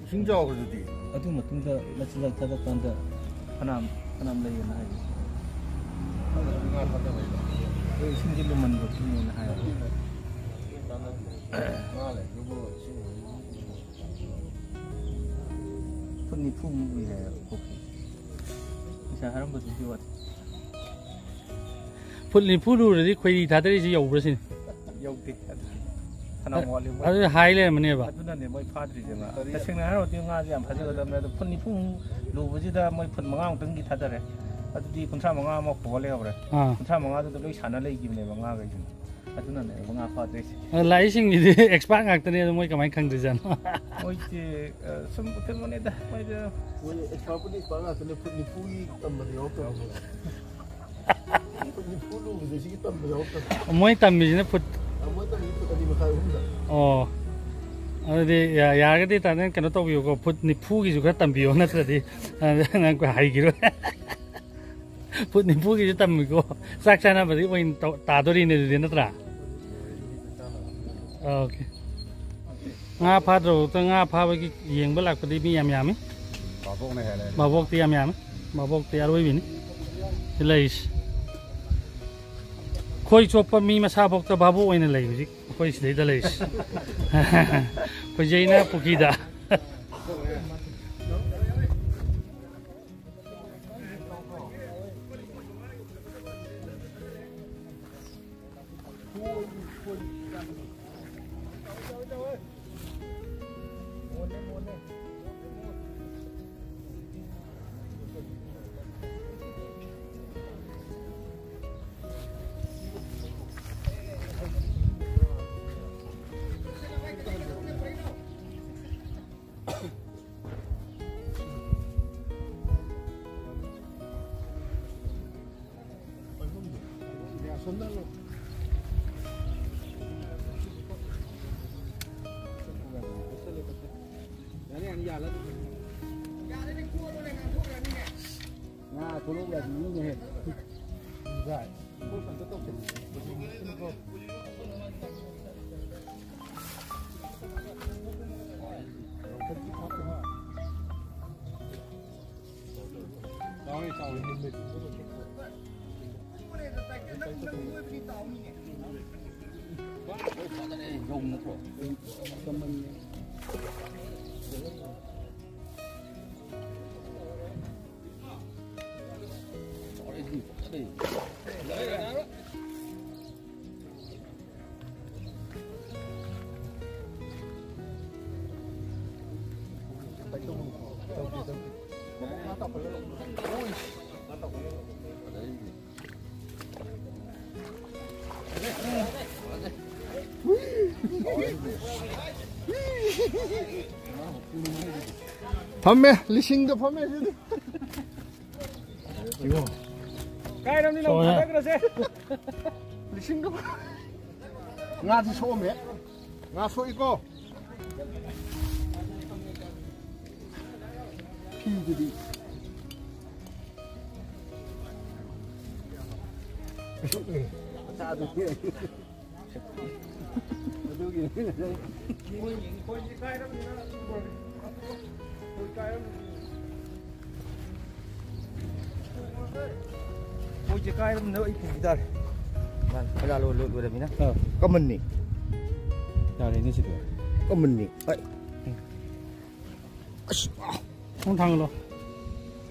ꯏꯁꯤꯡ ꯆꯥꯎꯈ꯭ꯔꯗꯨꯗꯤ? ꯑꯗꯨ ꯃꯇꯨꯡꯗ ꯃꯆꯤꯟꯖꯥꯛ ꯊꯥꯗꯔꯀꯥꯟꯗ ꯐꯅꯌꯥꯝ, ꯐꯅꯌꯥꯝ ꯂꯩꯌꯦꯅ ꯍꯥꯏꯌꯦ꯫ ꯉꯥ ꯊꯥꯗꯕꯩꯗꯣ? ꯑꯗꯨ ꯏꯁꯤꯡꯁꯦ ꯂꯨꯝꯃꯟꯕꯒꯤꯅꯦꯅ ꯍꯥꯏꯌꯦ꯫ ꯆꯥꯟꯅꯗꯦ꯫ ꯉꯥ ꯂꯩꯕꯗꯨꯕꯨ ꯏꯁꯤꯡ ꯐꯨꯠ ꯅꯤꯐꯨꯃꯨꯛ ꯂꯨꯏ ꯍꯥꯏꯌꯦꯕ ꯄꯨꯈ꯭ꯔꯤ꯫ ꯉꯁꯥꯏ ꯍꯥꯏꯔꯝꯕꯗꯨꯒꯤ ꯋꯥꯅꯤ꯫ ꯐꯨꯠ ꯅꯤꯐꯨ ꯂꯨꯔꯗꯤ ꯈꯣꯏꯔꯤ ꯊꯥꯗꯔꯤꯁꯤ ꯌꯧꯕ꯭ꯔꯥ ꯁꯤꯅꯤ? ꯌꯧꯗꯦ꯫ ꯑꯗꯨ ꯐꯅꯌꯥꯝ ꯋꯥꯠꯂꯤ ꯃꯣꯏ꯫ ꯑꯗꯨꯗꯤ ꯍꯥꯏ ꯂꯩꯔꯝꯃꯅꯦꯕ꯫ ꯑꯗꯨꯅꯅꯦ ꯃꯣꯏ ꯐꯥꯗ꯭ꯔꯤꯁꯦ ꯉꯥ꯫ ꯇꯁꯦꯡꯅ ꯍꯥꯏꯔꯨꯔꯗꯤ ꯉꯥꯁꯦ ꯌꯥꯝ ꯐꯥꯖꯒꯗꯕꯅꯦ꯫ ꯑꯗꯣ ꯐꯨꯠ ꯅꯤꯐꯨꯃꯨꯛ ꯂꯨꯕꯁꯤꯗ ꯃꯣꯏ ꯐꯨꯠ ꯃꯉꯥꯃꯨꯛꯇꯪꯗꯤ ꯊꯥꯗꯔꯦ꯫ ꯑꯗꯨꯗꯤ ꯀꯨꯟꯊ꯭ꯔꯥ ꯃꯉꯥ ꯑꯃ ꯈꯣꯡꯒꯠ ꯂꯩꯍꯧꯔꯦ꯫ ꯑꯥ꯫ ꯀꯨꯟꯊ꯭ꯔꯥ ꯃꯉꯥꯗꯨꯗ ꯂꯣꯏ ꯁꯥꯟꯅ ꯂꯩꯈꯤꯕꯅꯦꯕ ꯉꯥꯈꯩꯁꯤꯅ꯫ ꯑꯗꯨꯅꯅꯦ ꯉꯥ ꯐꯥꯗꯣꯏꯁꯦ꯫ ꯑ, ꯂꯥꯛꯏꯁꯤꯡꯁꯤꯗꯤ expert ꯉꯥꯛꯇꯅꯦ, ꯑꯗꯣ ꯃꯣꯏ ꯀꯃꯥꯏꯅ ꯈꯪꯗ꯭ꯔꯤꯖꯥꯠꯅꯣ? ꯃꯣꯏꯁꯦ, ꯑ, ꯁꯨꯝ ꯀꯩꯅꯣꯅꯦꯗ, ꯃꯣꯏꯗ ꯃꯣꯏ expertꯄꯨꯗꯤ expert ꯉꯥꯛꯇꯅꯦ, ꯐꯨꯠ ꯅꯤꯐꯨꯒꯤ ꯇꯝꯕꯗꯤ ꯌꯥꯎꯔꯛꯇꯕꯅꯦ꯫ ꯐꯨꯠ ꯅꯤꯐꯨ ꯂꯨꯕꯁꯦ ꯁꯤꯒꯤ ꯇꯝꯕ ꯌꯥꯎꯔꯛꯇꯕ꯫ ꯃꯣꯏ ꯇꯝꯃꯤꯁꯤꯅ ꯐꯨꯠ ꯑ, ꯃꯣꯏ ꯇꯝꯃꯤꯁꯦ ꯐꯨꯠ ꯑꯅꯤ ꯃꯈꯥꯏ, ꯑꯍꯨꯝꯗ꯫ ꯑꯣ꯫ ꯑꯗꯨꯗꯤ ꯌꯥ-, ꯌꯥꯔꯒꯗꯤ ꯇꯥꯗꯅ ꯀꯩꯅꯣ ꯇꯧꯕꯤꯌꯨꯀꯣ, ꯐꯨꯠ ꯅꯤꯐꯨꯒꯤꯁꯨ ꯈꯔ ꯇꯝꯕꯤꯌꯣ, ꯅꯠꯇ꯭ꯔꯗꯤ ꯅꯪ ꯍꯩꯈꯤꯔꯣꯏ꯫ ꯐꯨꯠ ꯅꯤꯐꯨꯒꯤꯁꯨ ꯇꯝꯃꯤꯀꯣ꯫ ꯆꯥꯛ ꯆꯥꯅꯕꯗꯤ ꯑꯣꯏꯅ ꯇꯧ-, ꯇꯥꯗꯣꯔꯤꯅꯦ ꯑꯗꯨꯗꯤ, ꯅꯠꯇ꯭ꯔꯥ? ꯑꯣꯀꯦ꯫ ꯉꯥ ꯐꯥꯗ꯭ꯔꯕꯛꯇ ꯉꯥ ꯐꯥꯕꯒꯤ ꯌꯦꯡꯕ ꯂꯥꯛꯄꯗꯤ ꯃꯤ ꯌꯥꯝ ꯌꯥꯝꯃꯤ꯫ ꯚꯥꯕꯣꯛꯅ ꯍꯦꯜꯂꯦ꯫ ꯚꯥꯕꯣꯛꯇꯤ ꯌꯥꯝ ꯌꯥꯝꯃꯤ꯫ ꯚꯥꯕꯣꯛꯇꯤ ꯑꯔꯣꯏꯕꯤꯅꯤ ꯁꯤ ꯂꯩꯔꯤꯁꯦ꯫ ꯈꯣꯏ ꯆꯣꯞꯄ ꯃꯤ ꯃꯁꯥꯐꯥꯎꯗ ꯚꯥꯕꯣꯛ ꯑꯣꯏꯅ ꯂꯩ ꯍꯧꯖꯤꯛ ꯑꯩꯈꯣꯏ ꯁꯤꯗꯩꯗ ꯂꯩꯔꯤꯁꯦ꯫ ꯈꯣꯏꯖꯩꯅ ꯄꯨꯈ꯭ꯔꯤꯗ꯫ ꯉꯥ ꯊꯣꯛꯂꯛꯑꯣ ꯌꯥꯗꯦ, ꯃꯤꯅ ꯍꯦꯛ꯫ ꯐꯝꯃꯦ, ꯂꯤꯁꯤꯡꯗ ꯐꯝꯃꯦ ꯁꯤꯗꯤ꯫ ꯀꯥꯏꯔꯝꯅꯤ ꯅꯪ ꯊꯥꯗꯈ꯭ꯔꯁꯦ꯫ ꯂꯤꯁꯤꯡꯗ ꯐꯝꯃꯦ꯫ ꯉꯥꯗꯤ ꯁꯣꯛꯑꯝꯃꯦ꯫ ꯉꯥ ꯁꯣꯛꯏꯀꯣ꯫ ꯐꯤꯗꯨꯗꯤ꯫ ꯃꯆꯥꯗꯨꯗꯤ꯫ ꯑꯗꯨꯒꯤ꯫ ꯃꯣꯏꯁꯦ ꯀꯥꯏꯔꯝꯅ ꯑꯩ ꯄꯨꯈꯤ ꯇꯥꯔꯦ꯫ ꯃꯥꯅꯤ, ꯃꯖꯥ ꯂꯣꯏ-, ꯂꯣꯏ-, ꯂꯣꯏꯔꯝꯃꯤꯅ꯫ ꯑꯥ꯫ ꯀꯃꯟꯅꯤ꯫ ꯌꯥꯔꯦꯅꯦ ꯁꯤꯗꯤ꯫ ꯀꯃꯟꯅꯤ꯫ ꯑꯩ꯫ ꯑꯁ! ꯊꯣꯡ ꯊꯥꯡꯒꯠꯂꯣ꯫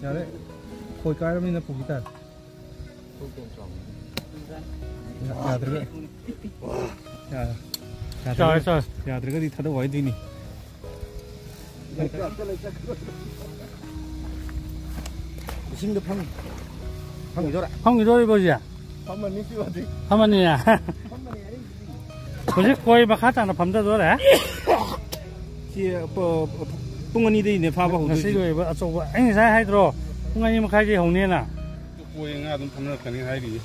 ꯌꯥꯔꯦ꯫ ꯈꯣꯏ ꯀꯥꯏꯔꯕꯅꯤꯅ ꯄꯨꯈꯤ ꯇꯥꯔꯦ꯫ ꯌꯥ-, ꯌꯥꯗ꯭ꯔꯒ-, ꯌꯥ-, ꯌꯥꯗ꯭ꯔꯒ-, ꯆꯥꯎꯔꯦ, ꯆꯥꯎꯔꯦ꯫ ꯌꯥꯗ꯭ꯔꯒꯗꯤ ꯊꯥꯗꯧ ꯍꯥꯏꯗꯣꯏꯅꯤ꯫ ꯏꯁꯤꯡꯗ ꯐꯝ-, ꯐꯝꯈꯤꯗꯣꯔꯦ꯫ ꯐꯝꯈꯤꯗꯣꯔꯤꯕꯣ ꯍꯧꯖꯤꯛ? ꯐꯝꯃꯅꯤ ꯁꯤ ꯑꯣꯏꯔꯗꯤ꯫ ꯐꯝꯃꯅꯤ꯫ ꯐꯝꯃꯅꯤ ꯍꯥꯏꯔꯤꯁꯤꯗꯤ꯫ ꯍꯧꯖꯤꯛ ꯈꯣꯏ ꯃꯈꯥ ꯇꯥꯅ ꯐꯝꯊꯗꯣꯔꯦ꯫ ꯁꯤ, ꯄ-, ꯄꯨꯡ ꯑꯅꯤꯗꯩꯅꯦ ꯐꯥꯕ ꯍꯧꯗꯣꯏꯁꯦ꯫ ꯉꯁꯤꯒꯤ ꯑꯣꯏꯕ ꯑꯆꯧꯕ꯫ ꯑꯩ ꯉꯁꯥꯏ ꯍꯥꯏꯗ꯭ꯔꯣ? ꯄꯨꯡ ꯑꯅꯤ ꯃꯈꯥꯏꯗꯩ ꯍꯧꯅꯦꯅ꯫ ꯈꯣꯏ ꯉꯥ ꯑꯗꯨꯝ ꯐꯝꯅꯔꯛꯀꯅꯤ ꯍꯥꯏꯔꯤꯌꯦ꯫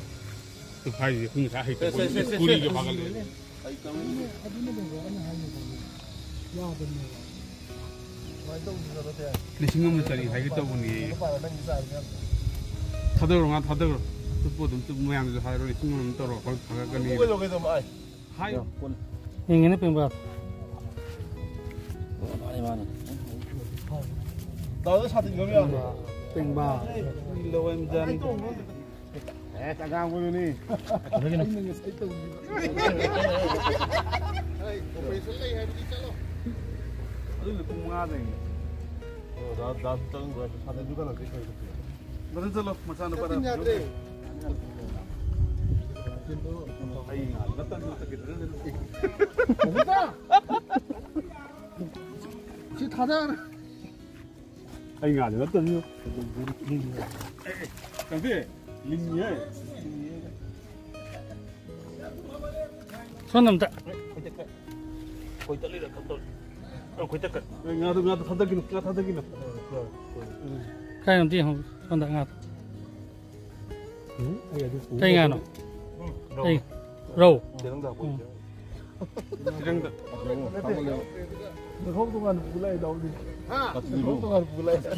ꯑꯗꯨ ꯍꯥꯏꯔꯤꯁꯦ ꯑꯩꯈꯣꯏ ꯉꯁꯥꯏ ꯍꯩꯇꯕ ꯁꯦ, ꯁꯦ, ꯁꯦ, ꯁꯦ, ꯁꯦ꯫ ꯀꯨꯔꯤꯒ ꯐꯥꯒꯠꯂꯦ꯫ ꯂꯤꯁꯤꯡ ꯑꯃ ꯆꯅꯤ ꯍꯥꯏꯒꯦ ꯇꯧꯕꯅꯦ꯫ ꯊꯥꯗꯧꯔꯣ, ꯉꯥ ꯊꯥꯗꯧꯔꯣ꯫ ꯆꯨꯞꯄꯣ ꯑꯗꯨꯝ ꯆꯨꯞꯄꯣ, ꯃꯌꯥꯝꯗꯁꯨ ꯍꯥꯏꯔꯣ, ꯂꯤꯁꯤꯡ ꯑꯃ ꯑꯗꯨꯝ ꯇꯧꯔꯣ, ꯑꯩꯈꯣꯏ ꯐꯥꯒꯠꯀꯅꯤ꯫ ꯍꯥꯏꯌꯣ꯫ ꯌꯦꯡꯒꯦꯅꯦ ꯄꯦꯡꯕꯥ꯫ ꯃꯥꯅꯤ, ꯃꯥꯅꯤ꯫ ꯇꯥꯗ ꯁꯥꯇꯤꯟ ꯈꯔ ꯌꯥꯎꯕ꯭ꯔꯣ? ꯄꯦꯡꯕꯥ꯫ ꯂꯋꯥꯏ ꯃꯆꯥꯅꯤ꯫ ꯑꯦ, ꯑꯉꯥꯡꯕꯗꯨꯅꯤ꯫ ꯑꯩꯅ ꯉꯁꯥꯏ ꯇꯧꯈꯤꯕ꯫ ꯑꯣꯄꯔꯦꯁꯟ ꯂꯩ ꯍꯥꯏꯕꯗꯤ ꯆꯠꯂꯣ꯫ ꯑꯗꯨꯅ ꯄꯨꯡ ꯃꯉꯥꯗꯩꯅꯦ꯫ ꯑꯣ, ꯗꯥ, ꯗꯥ ꯆꯪꯈ꯭ꯔꯣ꯫ ꯁꯥꯇꯤꯟ ꯗꯨꯀꯥꯟ ꯑꯝꯇ ꯀꯩꯅꯣ ꯇꯧꯕꯤꯔꯣ꯫ ꯃꯊꯪ ꯆꯠꯂꯣ, ꯃꯆꯥꯅꯨꯄꯥꯗ꯫ ꯁꯥꯇꯤꯟ ꯌꯥꯗ꯭ꯔꯦ꯫ ꯑꯩ ꯉꯥꯏꯕ ꯃꯇꯝꯗ ꯆꯠꯈꯤꯗ꯭ꯔꯅꯦ꯫ ꯁꯤ ꯊꯥꯗꯔ꯫ ꯑꯩ ꯉꯥꯏꯕ ꯃꯇꯝꯗ꯫ ꯀꯥꯡꯕꯤ, ꯂꯤꯡꯉꯤꯍꯦ꯫ ꯁꯣꯝꯗ ꯑꯝꯇ꯫ ꯈꯣꯏ ꯇꯠꯂꯤꯔ ꯀꯝ ꯇꯧꯔꯤ꯫ ꯑꯩꯈꯣꯏ ꯇꯛꯀ-, ꯉꯥꯗꯣ, ꯉꯥꯗꯣ ꯊꯥꯗꯈꯤꯅꯨ, ꯉꯥ ꯊꯥꯗꯈꯤꯅꯨ꯫ ꯀꯥꯏꯅꯣ ꯑꯝꯇ ꯌꯦꯡꯍꯧ, ꯁꯣꯝꯗ ꯉꯥꯗꯣ꯫ ꯎꯝ, ꯑꯩ ꯑꯗꯨ ꯄꯨ-, ꯀꯩ ꯉꯥꯅꯣ? ꯀꯩ? ꯔꯧ? ꯎꯝ꯫ ꯅꯠꯇꯦ꯫ ꯅꯈꯣꯡ ꯇꯣꯉꯥꯟꯅ ꯄꯨ ꯂꯥꯛꯑꯦ, ꯗꯥꯎꯗꯤ꯫ ꯍꯥ? ꯅꯈꯣꯡ ꯇꯣꯉꯥꯟꯅ ꯄꯨ ꯂꯥꯛꯑꯦ꯫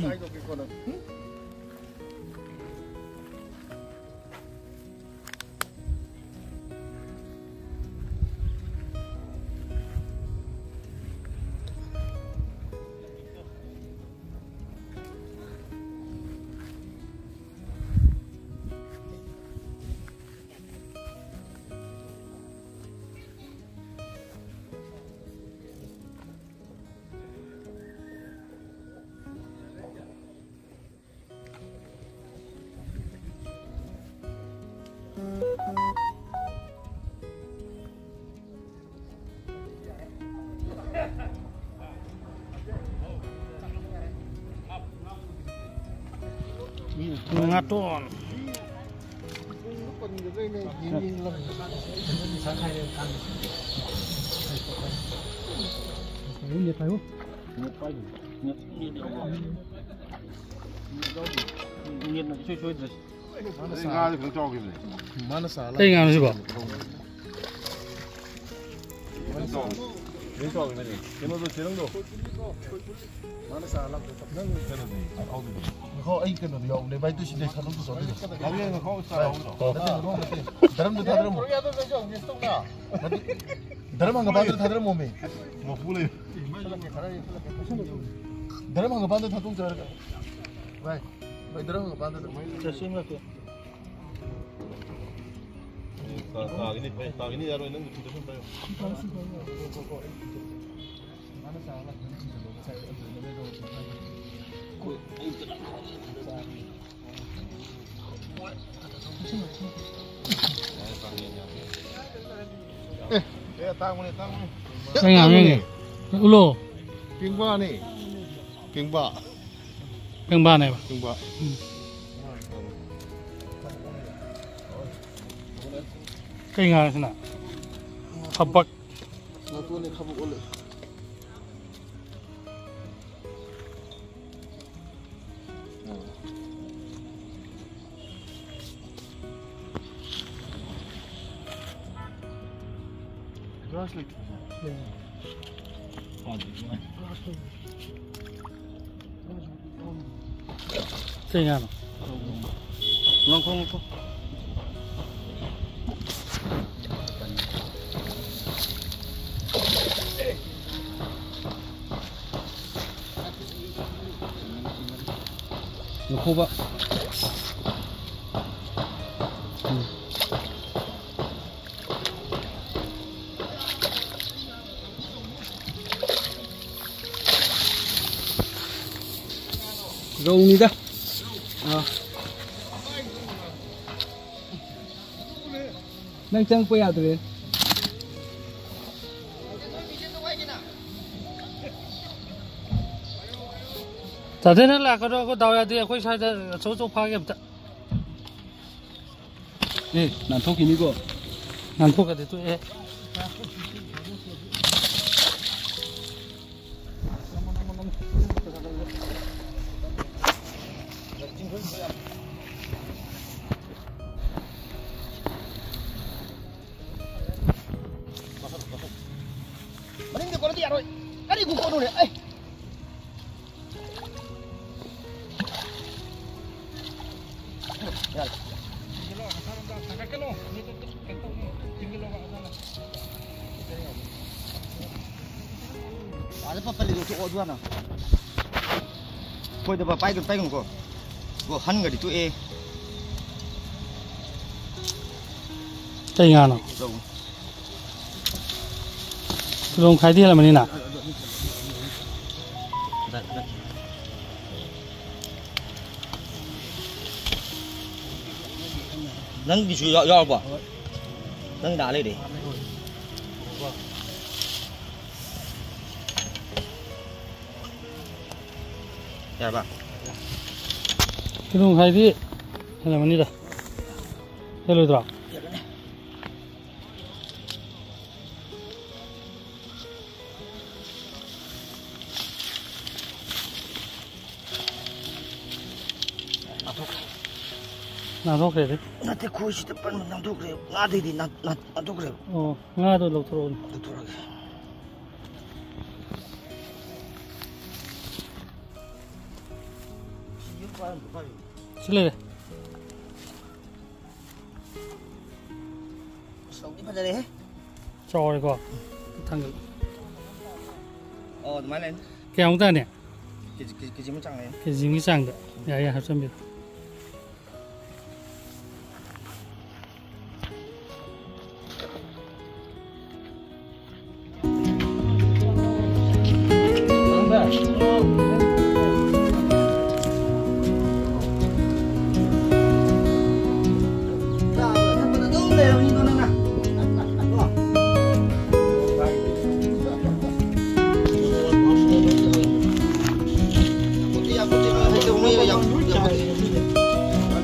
ꯉꯥꯇꯣꯟ꯫ ꯅꯦꯠꯅ ꯏꯁꯣꯏ ꯁꯣꯏꯗ꯭ꯔꯦ꯫ ꯑꯩ ꯉꯥꯗꯤ ꯈꯤꯇꯪ ꯆꯥꯎꯈꯤꯕꯅꯦ꯫ ꯃꯥꯅ ꯆꯥ ꯀꯩ ꯉꯥꯅꯣ ꯁꯤꯕꯣ? ꯈꯤꯇꯪ ꯆꯥꯎꯈꯤꯕꯅꯦ꯫ ꯀꯩꯅꯣꯗꯣ, ꯆꯦꯔꯪꯗꯣ꯫ ꯃꯥꯅ ꯆꯥ ꯂꯥꯛꯄ꯫ ꯅꯪ ꯀꯩꯅꯣꯗꯤ, ꯆꯥꯛꯈꯥꯎꯗꯨꯗꯤ? ꯉꯥꯈꯥꯎ ꯑꯩ ꯀꯩꯅꯣꯗꯣ ꯌꯥꯎꯕꯅꯦ, ꯚꯥꯏ, ꯇꯨ ꯁꯤꯗ ꯁꯥꯗꯣꯛꯇ ꯆꯥꯗꯣꯏꯅꯦ꯫ ꯌꯥꯎꯋꯦ, ꯉꯥꯈꯥꯎ ꯆꯥ ꯌꯥꯎꯕꯗꯣ? ꯅꯠꯇꯦ, ꯉꯥꯈꯥꯎ ꯅꯠꯇꯦ꯫ ꯗꯔꯝꯗ ꯊꯥꯗꯔꯝꯃꯣ꯫ ꯅꯠꯇꯦ, ꯗꯔꯝ ꯍꯪꯒꯄꯥꯟꯗ ꯊꯥꯗꯔꯝꯃꯣꯃꯦ꯫ ꯃꯄꯨ ꯂꯩ꯫ ꯗꯔꯝ ꯍꯪꯒꯄꯥꯟꯗ ꯊꯥꯗꯣꯛꯆꯔꯒ꯫ ꯚꯥꯏ, ꯚꯥꯏ, ꯗꯔꯝ ꯍꯪꯒꯄꯥꯟꯗ ꯑꯗꯨꯃꯥꯏꯅ꯫ ꯆꯠꯁꯤ ꯃꯔꯛꯇ꯫ ꯇꯥ-, ꯇꯥꯒꯤꯅꯤ, ꯚꯥꯏ, ꯇꯥꯒꯤꯅꯤ, ꯌꯥꯔꯣꯏ, ꯅꯪꯒꯤ ꯐꯤꯗꯣ ꯁꯨꯝ ꯄꯥꯏꯌꯣ꯫ ꯑꯦ, ꯑꯦ, ꯇꯥꯡꯕꯅꯦ, ꯇꯥꯡꯕꯅꯦ꯫ ꯀꯩ ꯉꯥꯅꯣ ꯌꯦꯡꯒꯦ꯫ ꯎꯠꯂꯣ꯫ ꯄꯦꯡꯕꯥꯅꯦ꯫ ꯄꯦꯡꯕꯥ꯫ ꯄꯦꯡꯕꯥꯅꯦꯕ꯫ ꯄꯦꯡꯕꯥ꯫ ꯎꯝ꯫ ꯀꯩ ꯉꯥꯅꯣ ꯁꯤꯅ? ꯈꯕꯛ꯫ ꯉꯥꯇꯣꯟꯅꯦ, ꯈꯕꯛ ꯑꯣꯜꯂꯦ꯫ ꯀꯩ ꯉꯥꯅꯣ? ꯉꯥꯡꯈꯣ, ꯉꯥꯡꯈꯣ꯫ ꯉꯥꯏꯈꯣꯕ꯫ ꯎꯝ꯫ ꯔꯧꯅꯤꯗ꯫ ꯑꯥ꯫ ꯅꯪ ꯆꯪꯉꯛꯄ ꯌꯥꯗ꯭ꯔꯦ꯫ ꯇꯥꯗꯦ, ꯅꯪ ꯂꯥꯛꯀꯗꯣ ꯑꯩꯈꯣꯏ ꯗꯥꯎ ꯌꯥꯗꯦ, ꯑꯩꯈꯣꯏ ꯁ꯭ꯋꯥꯏꯗ ꯑꯆꯧ ꯑꯆꯧ ꯐꯥꯒꯦ ꯑꯝꯇ꯫ ꯑꯦ, ꯅꯥꯟꯊꯣꯛꯈꯤꯅꯤꯀꯣ꯫ ꯅꯥꯟꯊꯣꯛꯈ꯭ꯔꯗꯤ ꯇꯣꯛꯑꯦ꯫ ꯃꯅꯤꯡꯗ ꯀꯣꯜꯂꯗꯤ ꯌꯥꯔꯣꯏ꯫ ꯀꯔꯤ ꯈꯨꯀꯣꯠꯅꯣꯅꯦ? ꯑꯩ꯫ ꯌꯥꯔꯦ꯫ ꯑꯥꯗ ꯄꯠ ꯄꯠ ꯂꯩꯗꯣ ꯇꯣꯛꯑꯣ ꯑꯗꯨ ꯍꯥꯟꯅ꯫ ꯍꯣꯏꯗ ꯕꯥ, ꯄꯥꯏꯒꯅꯨ, ꯄꯥꯏꯒꯅꯨꯀꯣ꯫ ꯒꯣ, ꯍꯟꯒꯗꯤ ꯇꯣꯛꯑꯦ꯫ ꯀꯩ ꯉꯥꯅꯣ? ꯔꯧ꯫ ꯀꯤꯂꯣ ꯃꯈꯥꯏꯗꯤ ꯍꯦꯜꯂꯝꯃꯅꯤꯅ꯫ ꯅꯪꯒꯤꯁꯨ ꯌꯥꯎ-, ꯌꯥꯎꯔꯕꯣ? ꯅꯪꯒꯤꯅ ꯑꯥ ꯂꯩꯔꯦ꯫ ꯌꯥꯔꯕ? ꯀꯤꯂꯣ ꯃꯈꯥꯏꯗꯤ ꯍꯦꯜꯂꯝꯃꯅꯤꯗ꯫ ꯍꯦꯜꯂꯣꯏꯗ꯭ꯔꯣ? ꯅꯥꯟꯊꯣꯛꯈ꯭ꯔꯦꯗꯤ꯫ ꯅꯠꯇꯦ, ꯈꯣꯏꯁꯤꯗ ꯄꯟꯕ ꯅꯥꯟꯊꯣꯛꯈ꯭ꯔꯦ꯫ ꯉꯥꯗꯩꯗꯤ ꯅꯥꯟ-, ꯅꯥꯟ-, ꯅꯥꯟꯊꯣꯛꯈ꯭ꯔꯦꯕ꯫ ꯑꯣ, ꯉꯥꯗꯣ ꯂꯧꯊꯣꯔꯛꯑꯣꯅꯦ꯫ ꯂꯧꯊꯣꯔꯛꯑꯒꯦ꯫ ꯁꯤ ꯌꯨꯝ ꯄꯥꯟꯕ ꯐꯔꯦ꯫ ꯁꯤ ꯂꯩꯔꯦ꯫ ꯑꯁ, ꯂꯧꯗꯤ ꯐꯖꯔꯦꯍꯦ꯫ ꯆꯥꯎꯔꯦꯀꯣ? ꯊꯥꯡꯒꯠꯂꯨ꯫ ꯑꯣ, ꯑꯗꯨꯃꯥꯏꯅ ꯂꯩꯅꯤ꯫ ꯀꯌꯥꯃꯨꯛ ꯇꯥꯅꯤ? ꯀꯦꯖꯤ, ꯀꯦꯖꯤ, ꯀꯦꯖꯤ ꯑꯃ ꯆꯥꯡ ꯂꯩꯅꯤ꯫ ꯀꯦꯖꯤ ꯑꯃꯒꯤ ꯆꯥꯡꯗ꯫ ꯌꯥꯏ, ꯌꯥꯏ, ꯍꯥꯞꯆꯤꯟꯕꯤꯔꯣ꯫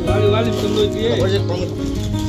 ꯋꯥꯠꯂꯤ, ꯋꯥꯠꯂꯤ, ꯃꯇꯝ ꯂꯣꯏꯗ꯭ꯔꯤꯌꯦ꯫